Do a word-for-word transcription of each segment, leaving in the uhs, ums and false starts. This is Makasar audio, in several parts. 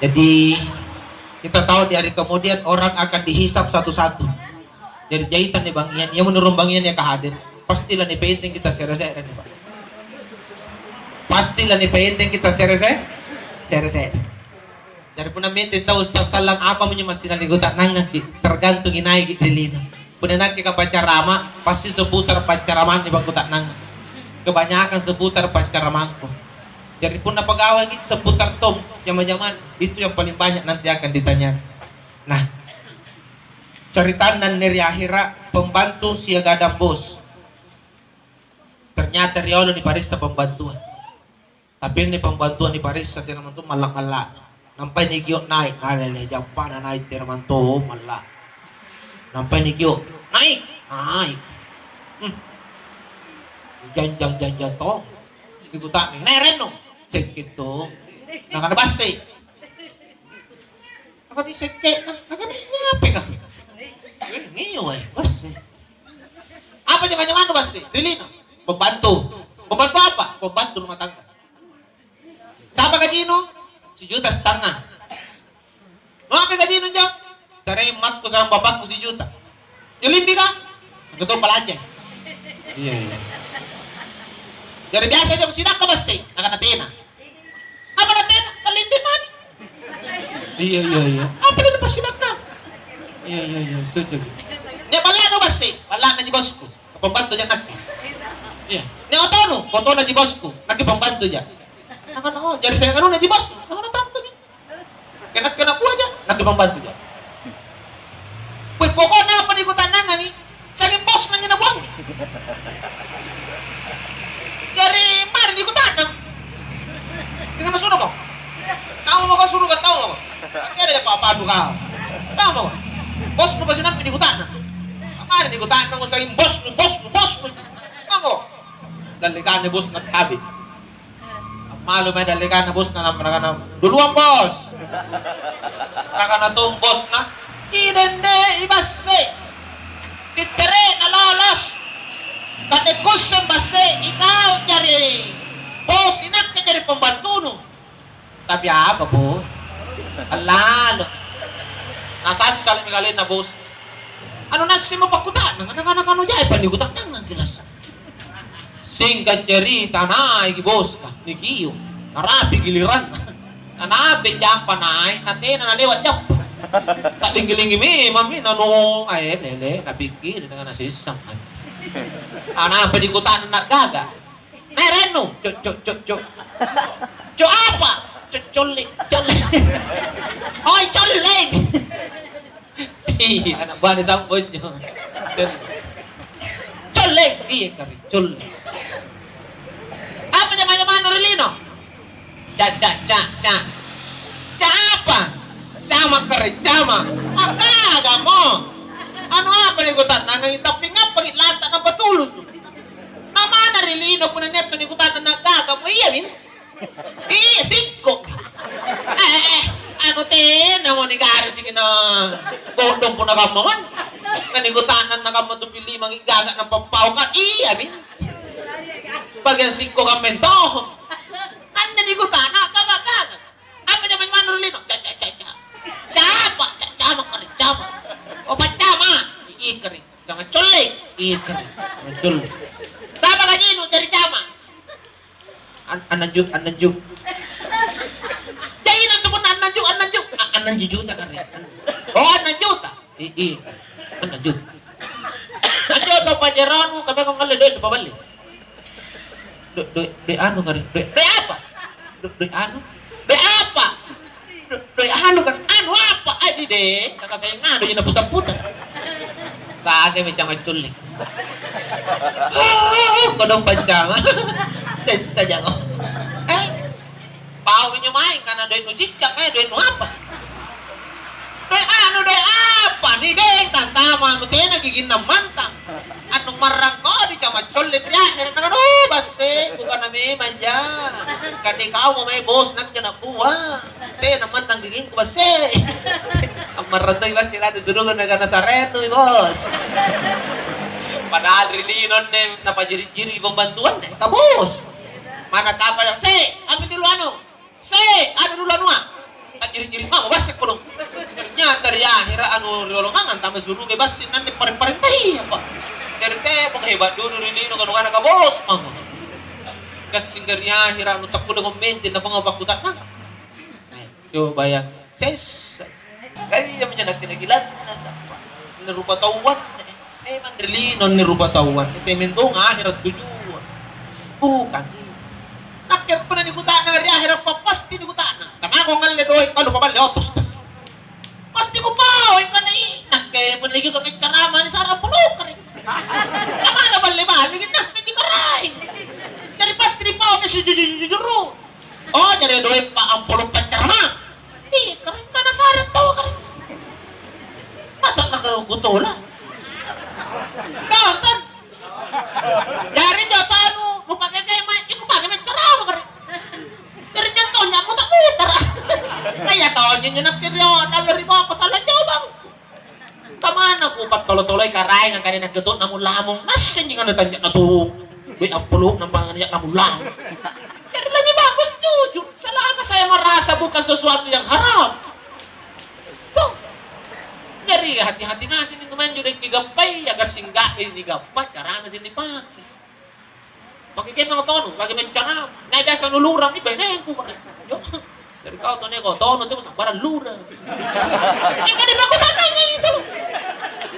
Jadi, kita tahu di hari kemudian orang akan dihisab satu-satu. Jadi, jaitanni bangngian, iya menurung bangngian ya kahadir, pastilah nipenteng kita se're-se're nih, Pak. Pastilah nipenteng kita se're-se're, se're-se're. Jari punna menteng tau Ustaz sallang, apa minjo massinna nikuta'nangngaki', tergantung inaiki' ri lino. Punna nakke kapaccarama, pasti seputar paccaramang nikuta'nangang. Kebanyakan seputar paccaramangku. Jari punna pagawaki' seputar tong jama-jamang, itu yang paling banyak nanti akan ditanyai. Nah, caritanna anne ri ahera', pembantu siagang bos. Ternyata riolo niparessa pembantua. Tapi anne pembantua niparessa tena mantu malla'-malla'. Nampai nikio' nai', nalele jampana nai' tena mantu malla'. Nampai nikio', "Nai', nai'." Hmm. Janjang-janjang tong. Nikuta'nang, "Nai' rennu?" Sekke' tong. Nakana, "Basse'." Nakana, "Sekke'na." Nakana, "Ngapeka?" "Eh, ngio', eh, Basse'." "Apa jama-jamannu, Basse'?" "Ri lino." "Pembantu." "Pembantu apa?" "Pembantu rumah tangga." "Sapa gajinu?" "Sijuta setengah." "Ngapai gajinu anjo?" "Sare emakku sareng bapakku sijuta." "Njo limbika?" "Antu to balanja." "Iya, iya." "Jari biasa anjo sidakka, Basse'?" Nakana, "Tena." "Apa na tena? Kalimbi mami." "Iya, iya, iya." "Apa lino passidakka?" "Iya, iya, iya, betul, betul." "Nia' balla'nu, Basse'?" "Balla'naji bosku, pembantuja nakke." "Iya." "Nia' otonu?" "Otonaji bosku, nakke pembantuja." Nakana, "Oh, jari sayang anunaji bosku?" Nakana, "Tantuji." "Kena-kena kuaja, nakke pembantuja." Weh, pokokna apa nikuta'nangangi, sanging bosna anjo nabuangi. Jari mari nikuta'nang. Dengan suruh mo. Tau mako suruh, tau mako. Tapi ada ya apa-apa tu kau. Tau mako. Bosnu pasti nampi nikuta'nang. Mari nikuta'nang, sanging bosnu, bosnu, bosnu. Tau mako. Dallekana bosna habis. Ammalu mae dallekanna bosna, nampa nakana, "Duluang, Bos!" Nakana tong bosna, "Idende, ibasse! Tittere'na lolos! Kande kusseng, Basse, ikau jari bos, inakke jari pembantunu." "Tapi apa, Bos?" Allalo. Nasassalemi kalenna bos. "Anu nassimo pakkuta'nang, anak-anak anu jai panikuta'nangang jelas." Singkat cerita, naiki bosna, nikio', narapi giliranna. Nanape jampa nai', natena nalewa' jampa. Ta'linggi-linggi memammi nanu, ae, lele, napikkiri dengan nasissang. Anapa dikuta'nang nagaga? "Nai' rennu?" "Cok, cok, cok, cok." "Cok apa?" "Cok, colle', colle'." "Oi, colle'." Ih, anak bane sampo injo. Colle', iya kari, colle'. Apa jama-jamannu ri lino? Ca, ca, ca, ca. Ca apa? Cama kari, cama. Agagamo. Anu apa nikuta'nangangi, tapi ngappaki lanta nampa tulusu'? Namana ri lino punna nia' tau nikuta'nang nagagamo, iya min? Iya, sikko'. Eh, eh, eh, anu tenamo nigarisiki na gondong punna kamma man. Kan nikuta'nang nakamma tu pilimangi gaga napappau kan, iya mi. Bagian sikko' kammento. Anne nikuta'nang gaga-gaga. Apa jama-jamannu ri lino? Ca, ca, ca, ca. Capa, ca, cama kali, cama. Oh, paccama. Ih, kari. Jangan colle'. Ih, kari. Jangan colle'. Sapa gajinu jari cama? An-, annang ju-, annang ju-, jaina tu punna annang ju-, annang ju-, a-, annang juta kare. Oh, annang juta? I-, i-, annang juta. Anjo tau Pajero anu, kamma kau ngalle doe' nupaballi? Do-, doe', doe' anu kare, doe', doe' apa? Do-, doe' anu? Doe' apa? Do-, doe' anu kan, anu apa? Ai, di deh, kaka saya ngadu ji naputar-putar. Sage mi cama culling. Kodong pancama. Tessa jako. Eh? Pau minjo maeng kana doe' nu cicca' mae, doe' nu apa? Doe' anu, doe' apa? Ni deng tantama anu tena giginna mantang. Anu marrang kodi cama colle' ri ahera', nakana, "Oh, Basse, bukana memang ja. Kande kau mo mae bos, nakke nakua. Tena mantang gigingku, Basse." Ammarrang toi Basse lari suruga nakana, "Sarennu mi, Bos." Padahal ri lino anne napajiri-jiri pembantuanna, ka bos. Mana tapa, "Se, ambil dulu anu. Se, anu dulu anua." Tajiri-jiri Ri ahera' anu riolongang antama suruga bassing nanne pareng-parentaia apa. Jari temo hebat dulu ri lino kanu kana kabos mamo. Gassing ri ahera' anu takkulle kommenti na pango pakkuta'nang. Coba ya, ses. Kaya minjo nakke nagilanna sapa. Anne rupa tauanne. Memang ri lino anne rupa tauanne. Tementong ahera' tujua. Bukan. Nakke punna nikuta'nang ri ahera' pa pasti nikuta'nang. Kamako ngalle doe' kalu paballe otos. Pasti kupau angkana i. Nakke punna nikiko maccarama ni sara pulukari. Namana balle-balle nasseki karaeng. Jari pasti dipau ke sujujuru. Oh, jari doe' pa ampolo paccarama. Ih, karaeng kana sare tau karaeng. Masa maka kutola? Tonton. Jari jotonu nupake kema, iku pake maccarama karaeng. Jari jotonu muta-mutara. Kaya tonji nyenakke rio nalo ri boko sala jobang. Tamana ku pattolo-toloi karaeng angkana nakke to lamung-lamung. Nassenji nganu tanja natung. Doi' appulu nampa ngania lamung-lamung. Jadi lebih bagus jujur. Selama saya merasa bukan sesuatu yang haram. Tuh. Jadi hati-hati ngaseng itu manjo doi' kigappai ya gassing ga'i nigappa carana seng nipake. Pake kemang tonu, pake bencana. Nai biasa nu lurang ni benengku kok. Yo. Dari kau tone kau tonu tu sambarang lurang. Ini kan dibaku tanahnya itu.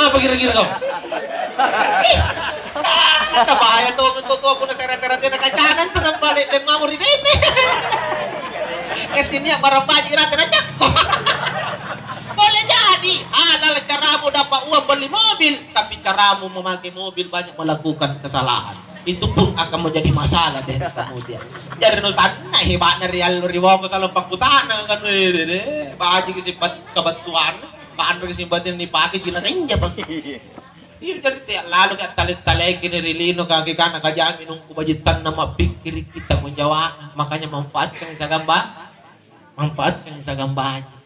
Apa kira-kira kau? Ih. Ah, bahaya tu untuk tu aku nak tera-tera tena kacanan tu nampak dek dek mau ri bebe. Kesini yang barang baji rata na cakko. Boleh jadi halal caramu dapat uang beli mobil, tapi caramu memakai mobil banyak melakukan kesalahan. Itu pun akan menjadi masalah deh kemudian. Jari nu sanna' hebatna ri allo ri boko sallo pakkutana kan, eh, deh, deh. Bajiki simpat kebattuanna, kanreki simpat nipake cilaka inja, Bang. Iya, jari tea' lalo ka tale-taleki ri lino kaki kana kajami nungku bajittanna mappikkiriki tanggung jawabna. Makanya manfaatkan siagang ba-, manfaatkan siagang baji.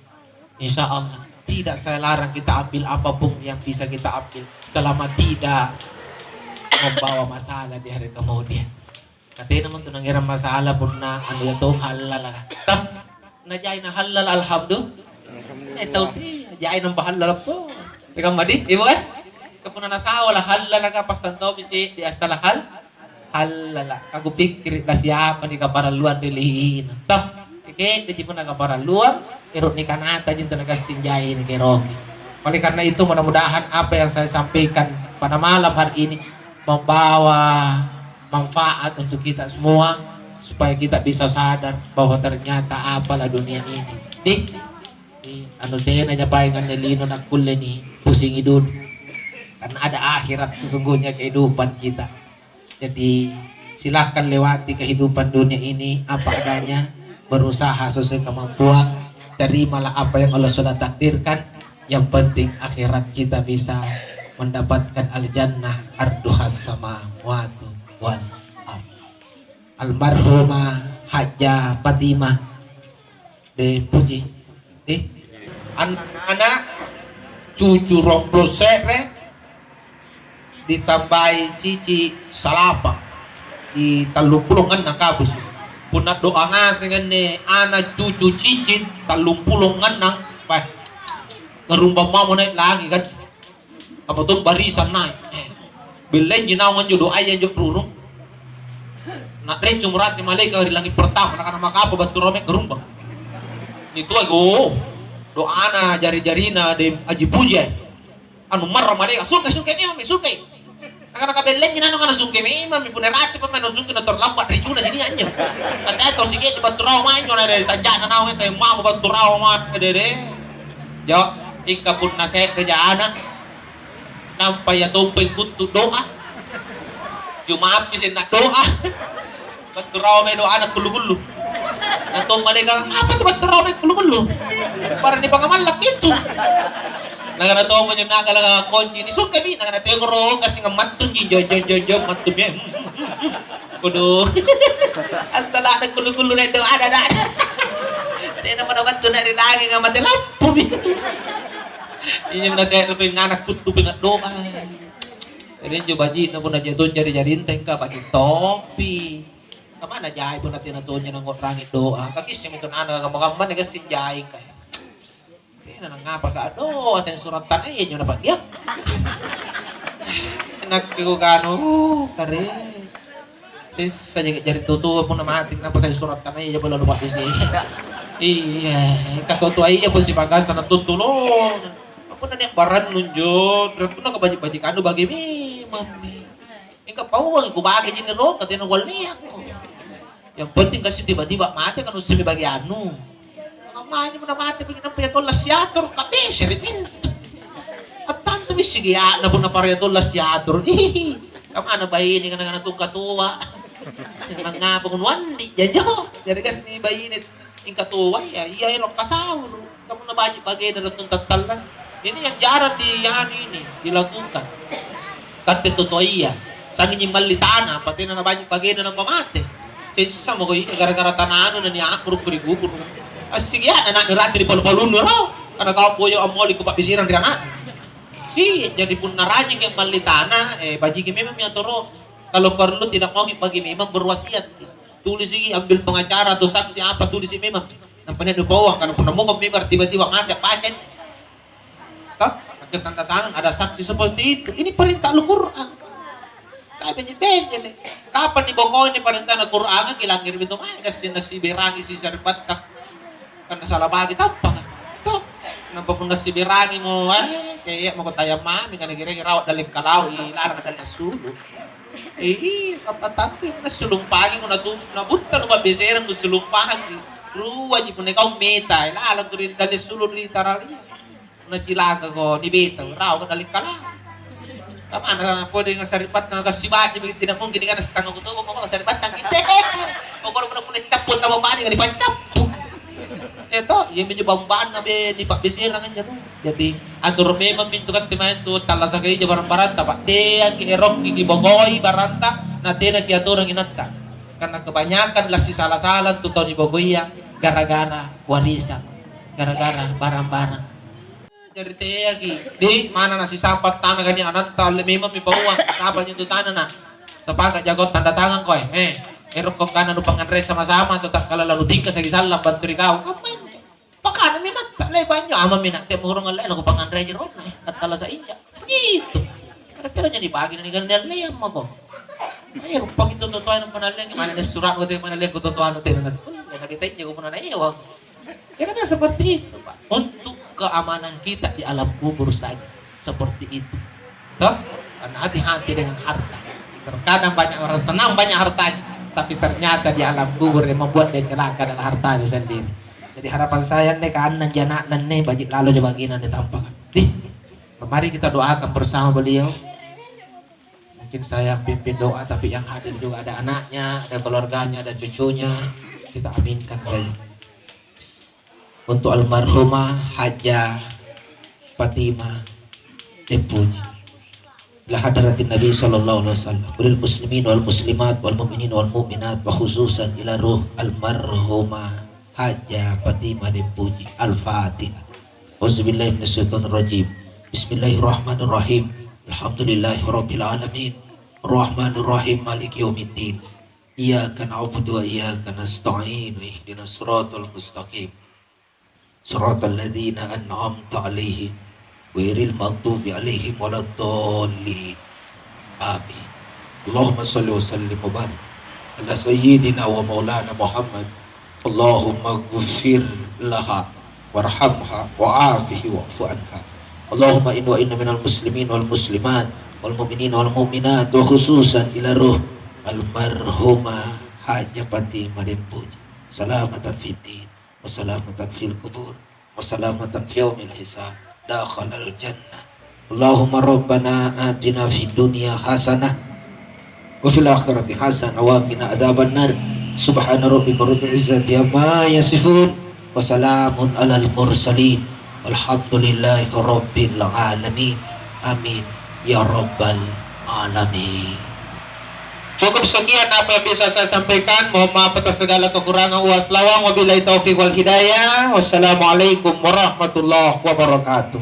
Insya Allah, tidak saya larang kita ambil apapun yang bisa kita ambil selama tidak membawa masalah di hari kemudian. Katena mo tu nangerang masalah punna anu ya tong halala. Tah, na jai na halala, alhamdulillah. Eh, tau ti jai nampa halala po. Tegang madi, ibu eh? Ka punna nasawa la halala ka passang tomi ti di assala hal-, halala. Ka kupikkiri na siapa ni kaparalluang ri lino. Tah, ke'deji punna kaparalluang, ero' nikanata jintu na gassing jai ni keroki. Oleh karena itu, mudah-mudahan apa yang saya sampaikan pada malam hari ini membawa manfaat untuk kita semua, supaya kita bisa sadar bahwa ternyata apalah dunia ini. Di, di anu tena japai nganne lino nakkulle ni pusingi dulu. Karena ada akhirat sesungguhnya kehidupan kita. Jadi, silahkan lewati kehidupan dunia ini apa adanya, berusaha sesuai kemampuan, terimalah apa yang Allah sudah takdirkan. Yang penting akhirat kita bisa mendapatkan al-jannah arduhas samawatu wal ard. Almarhumah Hajjah Fatimah. Deh, puji. Deh. Anak-anak, cucu rompo se're, ditambai cici salapa di tallumpulo ngannang kabusu. Punna doa ngaseng anne ana cucu cicin tallumpulo ngannang, beh, garumbang mamo nai' langi' kan. Apa to barisan nai'. Eh, bellenji naung anjo doaya anjo rurung. Na rencung rate malaeka ri langi' pertama, nakana, "Makapa battu rame garumbang?" Nituai, oh, doana jari-jarina de Aji Puji, eh. Anu marra malaeka, "Sungke, sungke memang, sungke." Nakana, "Kabellenji naung kana sungke memang, mi punna rate pamai naung sungke na terlambat ricuna jadi anjo." Kata tau sike battu rawa mae anjo na de tanja'na naung sai mamo battu rawa mae de de. Jo, tingka punna se're ja ana'. Nampa ia tompeng kuttu doa. Juma'pi senna doa. Battu rawa mae doana kullu-kullu. Na tong malaeka, "Apa tu battu rawa mae kullu-kullu? Pada nipangamalla' itu." Nakana tommo njo nagala konci, "Ni sukka mi?" Nakana, "Teko ro, gassing mattunji, jo, jo, jo, jo, mattu mi." Kudu. Assala'na kullu-kullu na doa ada, ada. Tena pada battu na ri langi' mate lampu mi. Injo na se're pengana kuttu penga doa. Ri injo baji'na punna jai tonja ri jarinta engka baji' tompi. Kamana jai punna tena tonja nangngo'rangi doa. Kakisseng mi tau ana' kamma-kamma na gassing jai engka. Tena nangapa sa doa saya surat tanaya nyo na pa'diakku. Nakke kukanu, uh, kare. Sessa jaki jari tutua punna mati, kenapa saya surat tanaya japa lalu pabbisi. Iya, engka tau toa iya pun sipagansa na tuttulona. Punna nia' barannu njo, punna kabaji-bajikannu bage memammi. Engka pauang kubage jinne rong, katena kualleangko. Yang penting kasi tiba-tiba mate kan ussemi bageannu. Mangammanyi punna mate bagi nampa ya tollas siatur, kabesere tintu. Attantu missigi ana punna pare ya tollas siatur. Hihihi. Kamana baine kana-kana tungka toa. Mangngapa kunuanni janjo. Jari kasi baine Mingka toa iya, iya ero' kasauru. Kamu nabaji' bagena rottung tattalla. Ini yang jarang di anu ini dilakukan. Katte totoa iya, sanginji malli tana, patena nabaji' bagena nampa mate. Sessa mako iya gara-gara tana anu na nia'muru' ri kuburu'. Assigia'na ana'nu rate ri palu-palunnu ro. Karena kau boyo ammoli kupa'bisirang ri ana'nu. Iya, jadi punna rajingki malli tana, eh, bajiki memang mi atoro. Kalau perlu tidak mau bagi memang berwasiat. Tulisiki, ambil pengacara atau saksi apa, tulisi memang. Nampa nia' nupauang, karena punna moko memang tiba-tiba mate, pacet. Toh? Pakai tanda tangan, ada saksi seperti itu. Ini perintah Al-Quran. Tapi benjele. Kapan nibokoi ini perintah Al-Quran, kilangngeri itu mae, kasih nasi berangi si saripatta. Karena salah bagi tampaka. Toh? Nampa punna siberangi mo, eh, kayak mako tayang mami, karena kira-kira rawat dalle kalau, ilalang dalle assulu. Iya, apa tantu na sulumpangi mo natu-, nabutta nu pabbeserang nu sulumpangi. Ruaji punna kau meta, lalang tu ri dalle sulu ri taralia. Punna cilaka ko ni beta, rawa ko dalle kala. Kamana pole ngasaripatta ngasibati begitu, tidak mungkin dikana setengah kutubu, pokoknya ngasaripatta kita. Pokoknya punna punna cappu tama bani nggak dipaccappu. Eh toh, iya minjo bambanna be ni pabbeserang anjo. Jadi, atur memang mintu katte mae tu tallasaka ija barang-baranta, Pak. Teaki erokki kibokoi baranta, na tena kiaturang inatta. Karena kebanyakan lassi sala-sala tu tau nibokoia gara-gara warisan, gara-gara barang-barang. Jari teaki, di mana nasisampa tana kani anatta alle memang mi paua, apa nyentu tana na? Sepakat jago tanda tangan koe, eh, erokko kana nu panganre sama-sama atau takkala lalu tingkasaki sallang bantu ri kau, apa injo? Pakanami natta, lebai anjo, amami natte murung alle, nakupanganre jerona, eh, kattala sainja. Begitu. Ada tena jadi bagi na nikanre alleang mako. Eh, rupa gitu tutoa yang pernah alleang, mana ada surat, mana alleang tutoa, tena, tena kita injo, mana na ewang. Kira-kira seperti itu, Pak. Untuk keamanan kita di alam kubur saja seperti itu. Toh? Karena hati-hati dengan harta. Terkadang banyak orang senang banyak hartanya, tapi ternyata di alam kubur yang membuat dia celaka adalah hartanya sendiri. Jadi harapan saya nih, kanang janakna nih, bajik lalo coba gina nih tampak. Nih, mari kita doakan bersama beliau. Mungkin saya pimpin doa, tapi yang hadir juga ada anaknya, ada keluarganya, ada cucunya. Kita aminkan saja. Untuk almarhumah Hajah Fatimah Dempuji. Ila hadratin Nabi sallallahu alaihi wasallam. Walil muslimin wal muslimat wal mu'minin wal mu'minat wa khususan ila ruh almarhumah Hajah Fatimah Dempuji. Al-Fatihah. Auzubillahi minasyaitonir rajim. Bismillahirrahmanirrahim. Alhamdulillahirabbil alamin. Rahmanirrahim. Maliki yaumiddin. Iyyaka na'budu wa iyyaka nasta'in. Ihdinas siratal mustaqim. Siratal ladzina an'amta 'alaihim, ghairil maghdubi 'alaihim waladdallin. Amin. Allahumma shalli wa sallim wa barik ala sayyidina wa maulana Muhammad. Allahumma ighfir laha warhamha wa'afihi wa'fu anha. Allahumma inna wa inna minal muslimin wal muslimat wal mu'minin wal mu'minat wa khususan ila ruh almarhumah Hajah Fatimah Dempuji. Salamatan fid din. Wa salamatan fil qubur, wa salamatan fi yaumil hisab, dakhalal jannah. Allahumma rabbana atina fid dunya hasanah, wa fil akhirati hasanah, wa qina adzabannar. Subhana rabbika rabbil izzati amma yasifun, wa salamun alal mursalin, walhamdulillahi rabbil alamin. Amin ya rabbal alamin. Cukup sekian apa yang bisa saya sampaikan. Mohon maaf atas segala kekurangan. Wassalamualaikum warahmatullahi wabarakatuh. Wabillahi taufiq wal hidayah. Wassalamualaikum warahmatullahi wabarakatuh.